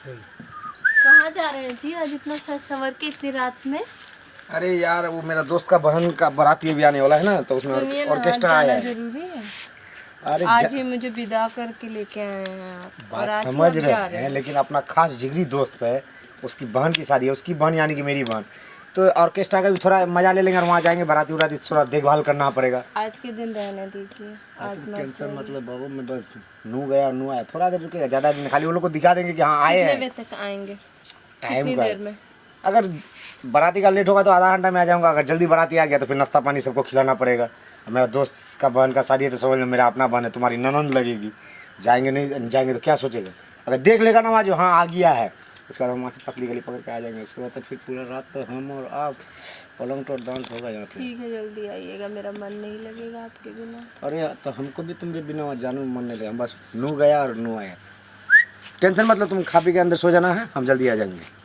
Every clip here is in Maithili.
कहाँ जा रहे हैं जी आज इतना सज संवर के इतनी रात में? अरे यार वो मेरा दोस्त का बहन का बाराती अभी आने वाला है ना, तो उसमें सुनिए ना, आज ऑर्केस्ट्रा जाना आया है। जरूरी है। अरे आज ही मुझे विदा करके लेके आए हैं आप, और बात आज ही समझ आप रहे जा रहे हैं, लेकिन अपना खास जिगरी दोस्त है, उसकी बहन की शादी है, उसकी बहन यानी कि मेरी बहन, तो ऑर्केस्ट्रा का भी थोड़ा मजा ले लेंगे और वहाँ जाएंगे बाराती उराती, थोड़ा देखभाल करना पड़ेगा। आज के दिन रहने दीजिए, आज मत टेंशन जाइए। मतलब बाबू, मैं बस नू गया और नू आया, थोड़ा देर रुकेगा, ज़्यादा दिन खाली वो लोग को दिखा देंगे कि हाँ आए कितने हैं। बजे तक आएंगे? टाइम कितनी का देर में? अगर बाराती का लेट होगा तो आधा घंटा में आ जाऊंगा, अगर जल्दी बाराती आ गया तो फिर नाश्ता पानी सबको खिलाना पड़ेगा। और मेरा दोस्त का बहन का शादी है तो समझ लो मेरा अपना बहन है, तुम्हारी ननंद लगेगी। जाएंगे नहीं जाएंगे तो क्या सोचेगा, अगर देख लेगा ना वहाँ जो हाँ आ गया है, उसके बाद हम वहाँ से पतली गली पकड़ के आ जाएंगे। उसके बाद तो फिर पूरा रात तो हम और आप पलंग तो डांस होगा यहाँ पे। ठीक है, जल्दी आइएगा, मेरा मन नहीं लगेगा आपके बिना। अरे तो हमको भी तुम बिना वहाँ जाने मन नहीं लगा, बस नू गया और नू आया। टेंशन मतलब तुम खा पी के अंदर सो जाना है, हम जल्दी आ जाएंगे।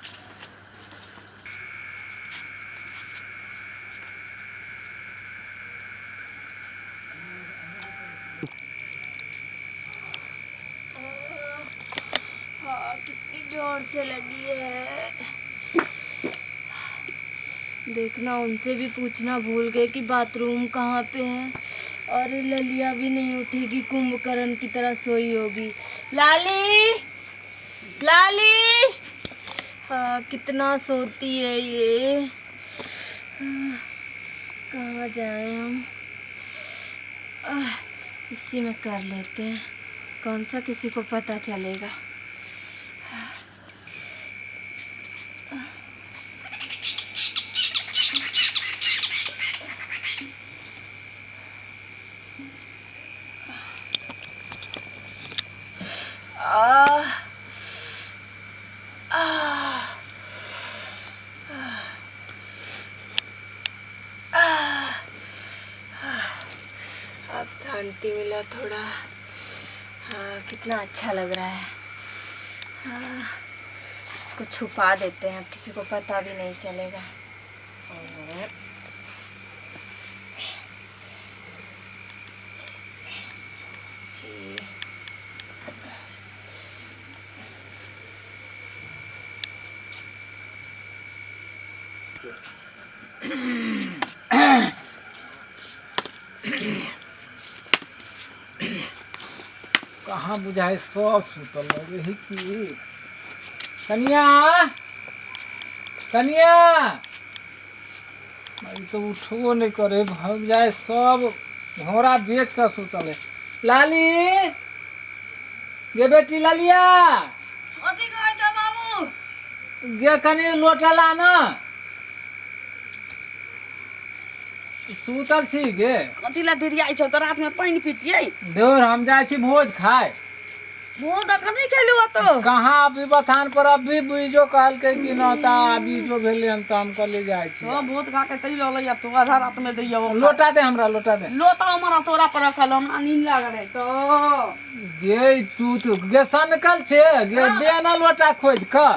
हाँ, कितनी जोर से लगी है। देखना उनसे भी पूछना भूल गए कि बाथरूम कहाँ पे है। और ललिया भी नहीं उठेगी, कुंभकर्ण की तरह सोई होगी। लाली, लाली, हाँ कितना सोती है ये। हाँ, कहाँ जाए हम? आह, इसी में कर लेते हैं, कौन सा किसी को पता चलेगा। आह, आह, आह, अब शांति मिला थोड़ा। हाँ कितना अच्छा लग रहा है। हाँ, इसको छुपा देते हैं, अब किसी को पता भी नहीं चलेगा। जी कहाँ बुझाए सब सुतल रही की। कनिया, कनिया, ई तो उठबो नहीं करे, बुझाए सब घोड़ा बेच कर सुतल है। लाली गे बेटी लालिया, कथी कहै छौ बाबू? गे कनी लोटा ला ना, सुतल छी गे। कथी ला डिरियाइ छौ? तऽ रात में पानि पीतियै। देवर हम जाइ छी भोज खाय। भोज अखन नहि खेलू तो? कहाँ अभी बथान पर अभी बीजो कहलकै कि न ता बीजो भेलै हन, तऽ हम कहलियै जाइ छी। तो भोज खा के तै लऽ लैया तो आधा रात में दैया वो। लोटा दे हमरा, लोटा दे। लोटा हमरा तोरा पर रखल, हमरा नींद लागल है तो। गे तू तो गे सनकल छे गे, दे ना लोटा खोज कऽ।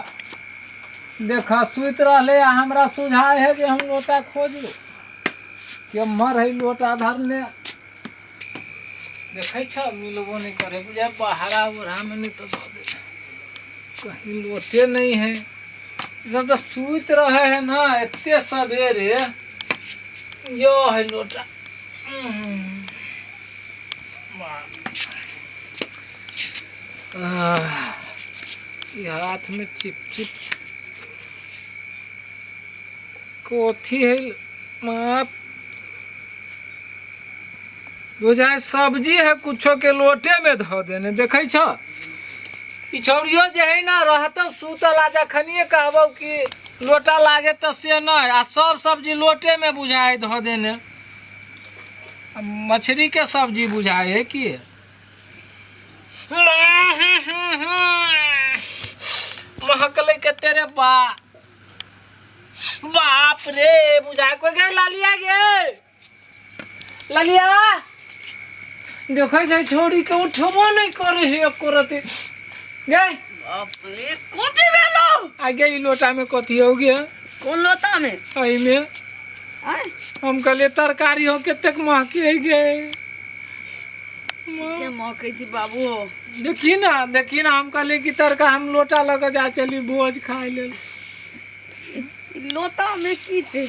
देख सुति रहले आ हमरा सुझाय है जे हम लोटा खोजू, केम्हर है लोटा धरने। देखै छ मिलबो नहीं करे, बुझाय बहरा उहरा में नहीं तो दऽ दे, कहीं लोटे नहीं है। ई सब तऽ सुति रहे है ना एते सवेरे। यो है लोटा। आह, ई हाथ में चिप चिप कथी है माप बुझाय सब्जी है कुछो के लोटे में धऽ देने। देखै छ ई छौड़ियो जे है ना रहतौ सुतल, आ जखनिए कहबौ कि लोटा लागे तऽ से नहि, आ सब सब्जी लोटे में बुझाय धऽ देने। आ मछली के सब्जी बुझाय है कि महकलै कते रे बा, बाप रे। बुझाय कोई गे लालिया गे ललिया, देखै छै छोड़ी के उठबो नहि करै है एको रति गे। बाप रे, कथी भेलौ? आ गे ई लोटा में कथी हो गया? कोन लोटा में? एहिमे। आँय? हम कहलियै तरकारी हो, कतेक महकी है गे। के महकै छी बाबू। देखी ना, देखी ना, हम कहलिए कि तरका हम लोटा लऽ कऽ जा चली भोज खाय लेल। ई लोटा में की छै?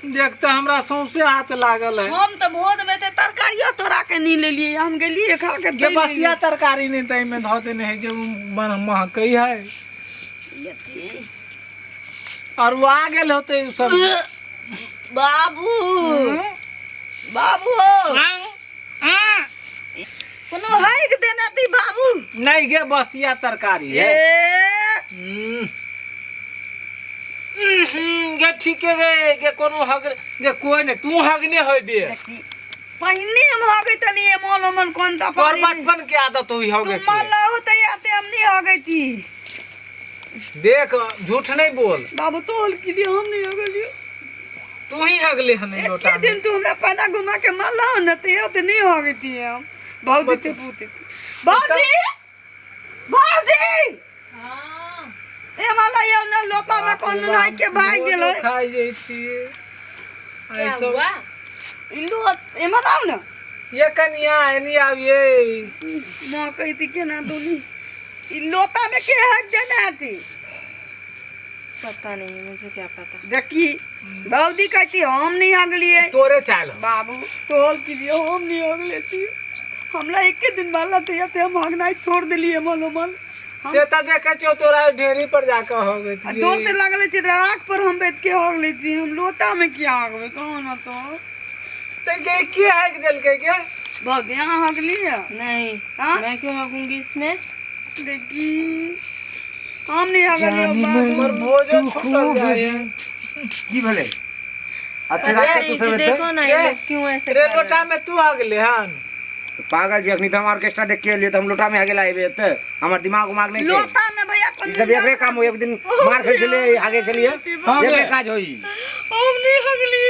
देख तऽ हमरा सौंसे हाथ लागल है। हम तऽ भोज में तऽ तरकारियो तोरा के नहीं लेलिए, हम गेलिए खा के गे बसिया तरकारी नहीं तै में धऽ देने है जे महकै है। और वो आ गेल होते उ सब। बाबू बाबू कोनो हाइक देने थी बाबू। नहीं गे बसिया तरकारी है। ए गे ठीक है गे, गे कोनो हग गे कोई नहीं, तू हगने होबे। देखी पहिने हम हगै तनी ए मोल मन कोन ता तोर पानी बचपन के आदत हुई हगे तू माल लाओ त आते हम नहीं हगै छी। देख झूठ नहीं बोल बाबू, तोल के लिए हम नहीं हगलियो। तू ही हगले हने लोटा एके दिन तू हमरा पैना घुमा के माल लाओ न त आते नहीं हगै छी हम। भौजी ते पूते भौजी भौजी हाँ ए माला यो न लोटा में कोन दिन हाय के भाग गेलै। खाई जैती क्या ऐसो हुआ? ई लो एमहर आउ न। ये कनिया एनी आविए। माँ कहती केना दोली ई लोटा में के हक देने हती? पता नहीं मुझे, क्या पता। देखी भौजी कहती हम नहीं हगलिए। तोरे चाल बाबू तोल के लिए हम नहीं हगले थी। हमला एके दिन माला थे ते हम हगनाई छोड़ देलिए मनो मन से त देखे छो तोरा ढेरी पर जाके हो गई आ डोर से लागल थी आँख पर हम बैठ के हग ले थी। हम लोटा में क्या हगबे कहो न तो। ते के की हग देलकै के? भौजी यहाँ हगली है? नहीं। हाँ? मैं क्यों हगूंगी इसमें? देखी हम नहीं हगलियो बाबू। हमर भोजो छूटल जाए। की भेलै? अते रात के तू सब एते देखो ना ये लोग क्यों ऐसे रे कर रहे लोटा में तू हगले हन? पागल जी, अखनी तो हम ऑर्केस्ट्रा देख के एलियै तऽ हम लोटा में हगे आबे एते। हमर दिमाग उमाग नहीं छै। लोटा में भैया कोन ई सब एकरे काम होई, एक दिन मार खाइ छलियै हगे छलियै, एकरे काज होई। हम नहीं हगली।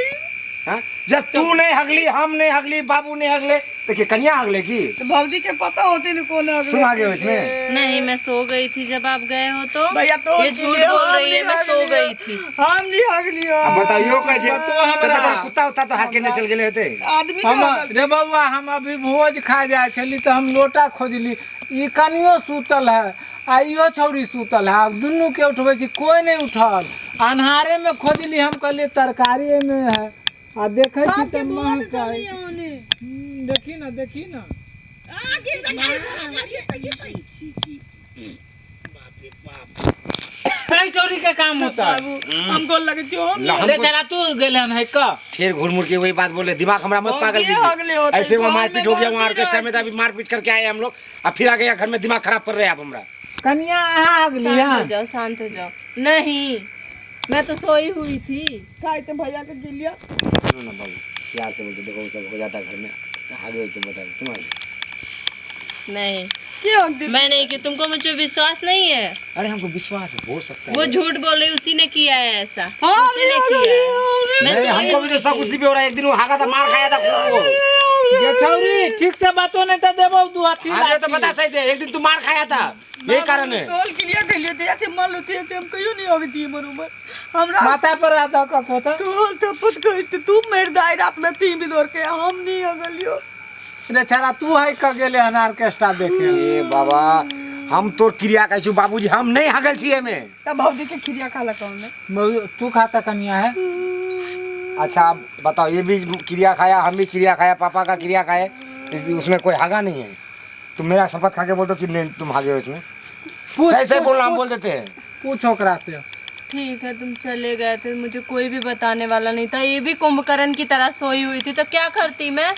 हाँ? जब तू नहीं हगली, हम नहीं हगली, बाबू नहीं हगले, तो के कन्या हगले की? तो भौजी के पता होते न कौन हगले। तुम आगे हो इसमें? नहीं, मैं सो गई थी जब आप गए हो तो। भैया तो ये झूठ बोल रही है, मैं सो गई थी। हम नहीं हगली। अब बताइयो कहै छै तो हमरा- तऽ कुत्ता उत्ता तो हाके नहीं चल गेले होते। आदमी के हम हगल। रे बउआ, हम अभी भोज खा जाए छली तऽ हम लोटा खोजली, ई कनियो सुतल है आ इहो छौड़ी सुतल है। आब दुनू के उठबै छी, कोई नहीं उठल। अन्हारे में खोजली, हम कहलिए तरकारी में है आ देखै छी तऽ महक है। देखी ना, देखी ना। अरे चोरी के काम होता है। हम गोल लगे थी हम ला, रे हमको चला तू गेल हन है का? फिर घूर मुड़ के वही बात बोले, दिमाग हमारा मत पागल ये हगले होते, कीजिए। ऐसे वहाँ घर में मारपीट हो गया, वहाँ गलती ऑर्केस्ट्रा में तो अभी मारपीट करके आए हम लोग, अब फिर आ गया घर में दिमाग खराब कर रहे हैं आप हमारा। कनिया अहाँ हगली शांत हो हन? जाओ, शांत हो जाओ। नहीं मैं तो सोई हुई थी। खाए तो भैया के गिलिया। सुनो ना बाबू, प्यार से बोलते, देखो वो सब हो जाता है घर में, आगे हो तुम बताओ, तुम आगे। नहीं के हग दे? मैं नहीं की, तुमको मुझ पे विश्वास नहीं है? अरे हमको विश्वास हो सकता है। वो झूठ बोल रही, उसी ने किया है ऐसा। हम उसी ने नहीं किया है। मैं नहीं, सोई हमको भी हुई तो सब थी। उसी पे हो रहा है। एक दिन वो हागा था, मार खाया था खूब वो। ये छौरी ठीक से बातो नहीं तो देबो दू हाथी आगे तो बता सही से, एक दिन तू मार खाया था, यही कारण है। तोल के लिए कहलियो ते अच्छे माल होते हैं, हम कहियो नहीं हगती मरुमर हमरा। माथा पर आता कखो तो तोल तो पुत कहते तू मर दाई रात में तीन भी दौड़ के हम नहीं हगलियो। रे छड़ा तू है क गेले हन ऑर्केस्ट्रा देखे? ए बाबा, हम तोर क्रिया कहै छी बाबूजी, हम नहीं हगल छी एमे। तब भौजी के खिरिया खा लगा हमने। तू खाता कनिया है? अच्छा आप बताओ, ये भी क्रिया खाया, हम भी क्रिया खाया, पापा का क्रिया खाए, उसमें कोई हागा नहीं है। तुम मेरा शपथ खा के बोल दो कि नहीं तुम हागे हो इसमें। पूछ, सही सही पूछ, बोलना, हम बोल देते हैं। पूछ ओकरा से। ठीक है, तुम चले गए थे, मुझे कोई भी बताने वाला नहीं था। ये भी कुंभकर्ण की तरह सोई हुई थी, तो क्या करती मैं?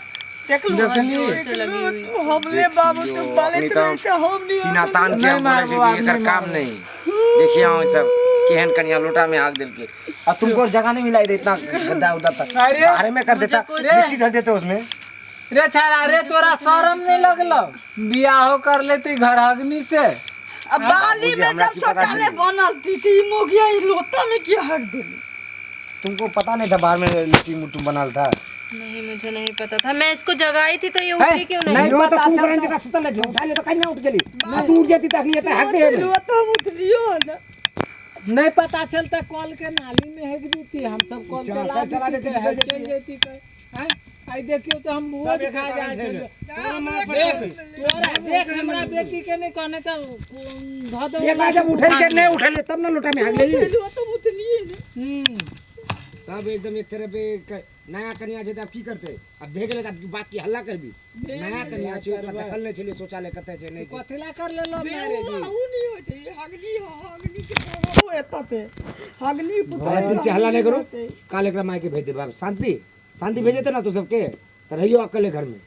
देख लो, देखली। जोर से लगी हुई। तू हमले बाबू देखियो, तुम बाले अपनी से तो रहे थे, हम नहीं सीना हगलियो। तान के हम नहीं बोले छै मारबो, कि एकर नहीं काम नहीं। देखिए हम सब केहन कनिया लोटा में आग दिल के, और तुमको और जगह नहीं मिला इधर, इतना गद्दा उद्दा था। अरे, बाहर में कर देता, कुछ- मिट्टी ढल देते उसमें। रे छाड़ा रे, तोरा शरम नहीं लगलो? बियाहो कर लेती घर हगनी से। अब बाली बाबूजी, में हमरा जब की पता शौचालय चली? बनल थी तो ई मोगिया ई लोटा में क्या हक देली? तुमको पता नहीं था बाहर में लिट्टी मुट्टू बनल था? नहीं मुझे नहीं पता था। मैं इसको जगाई थी तो ये उठी क्यों नहीं? नहीं तो पता कुंभकर्ण जगह सुतल रहे, उठा ले तो कहीं ना उठ गेली। ना तू उठ जाती तखनी एते हक दे। लोटा में उठलियो ना। नहीं पता चलता कल के नाली में हेक देती, हम सब कल चला चला चला देती, देती, हेक निकल चल जाती। जाती कहीं। हैं? आई देखियो तो हम भोज सब खा एके जाए कारण छै छलियै। देख तोरा देख हमरा बेटी के नहीं कहने तो धऽ दो एक बार जब उठल के नहीं उठल तब ना लोटा में हाग लेली। तो उठलिए ने। हम्म। सब एकदम एक तरह पे नया कन्या छै तऽ आब की करतै? आब भे गेलै तऽ आब बात की हल्ला करबी? नया कन्या छै, ओकरा देखल नहि छलै, शौचालय कतऽ छै नहि छै। कथी ला कर लेलो मैरेज? उ नहीं होते हगनी हो हगनी के वो एतते हगनी पुतोह। बड़ा ठीक छै, हल्ला नहि करू। काल एकरा माय के भेज देबै। आब शांति शांति भेजेते ना तू सबके तऽ रहियो अकेले घर में।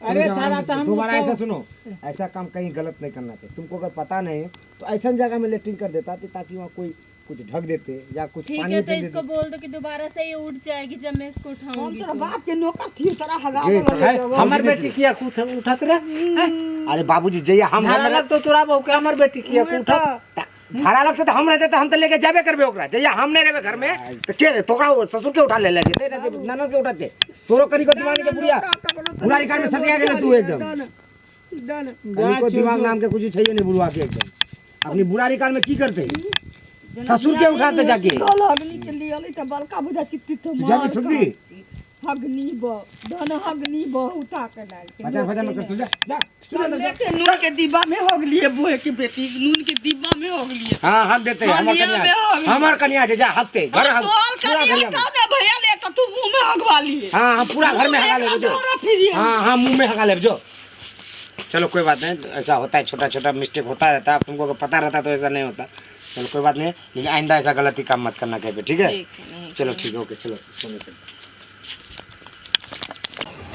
अरे छाड़ा तो हम दोबारा ऐसा सुनो, ऐसा काम कहीं गलत नहीं करना चाहिए। तुमको अगर पता नहीं है तो ऐसा जगह में लेटरिन कर देता तो ताकि वहाँ कोई कुछ ढक देते या कुछ ठीक पानी है तो फेंक इसको देते। बोल दो कि दोबारा से ये उठ जाएगी जब मैं इसको हम उठाऊंगी तोरा तो। बाप के नौकर थी तोरा हगा ये वाला है, हमर बेटी किया उठ उठत रे? अरे बाबूजी जइया हम झाड़ा लग तो तोरा बहू के हमर बेटी किया उठत? झाड़ा लगते तो हम रहते तो हम तो लेके जाबे करबे ओकरा। जइया हम नहीं रहबे घर में तो के रे तोरा वो ससुर के उठा ले ले जेते रहते, ननद के उठाते। तोरो कनी को दिमाग के बुढ़िया बुढ़ारी कार में सटिया गेले तू एकदम। डन कनी को दिमाग नाम के कुछ छैये नहीं बुढ़वा के एकदम। अपनी बुढ़ारी काल में की करते? ससुर के उठाते जाके। कल हगनी के लिए अली त बलका बुझा चित्ती तो तू जाबी सुनबी? हगनी ब धन हगनी ब उठा के डाल के बचा बचा मत कर तू, जा जा तू जा, जा। लेके नून के डिब्बा में हगलिए बुए की बेटी नून के डिब्बा में हगलिए। हाँ हक देते हैं, हमर हलिया कन्या में हग। हमर कन्या छै, जा हकते घर हक तोल पूरा कनिया घर में। का ने भैया ले तो तू मुंह में हगवा लिए। हाँ हाँ पूरा घर में हगा लेबे जो। फिर हाँ हाँ मुंह में हगा लेबे जो। चलो कोई बात नहीं, ऐसा होता है, छोटा छोटा मिस्टेक होता रहता है। तुमको अगर पता रहता तो ऐसा नहीं होता। चलो कोई बात नहीं, लेकिन आइंदा ऐसा गलती काम मत करना कहीं पे, ठीक है? चलो ठीक है, ओके चलो चलो चलो।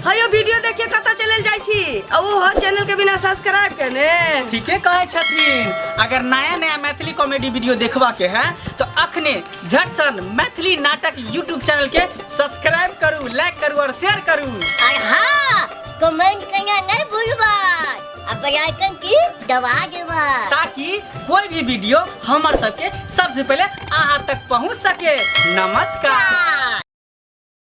हाँ यो वीडियो देखिए कतऽ चलल जाइ छी आ ओ हर चैनल के बिना सब्सक्राइब केने। ठीके कहै छथिन। अगर नया नया मैथिली कॉमेडी वीडियो देखबा के है तो अखने झटसन मैथिली नाटक यूट्यूब चैनल के सब्सक्राइब करू, लाइक करू और शेयर करू। और हाँ कमेंट करना नहीं भूलबा आ बेल आइकन की दबा देबा ताकि कोई भी वीडियो हमर सबके सबसे पहले अहाँ तक पहुँच सके। नमस्कार।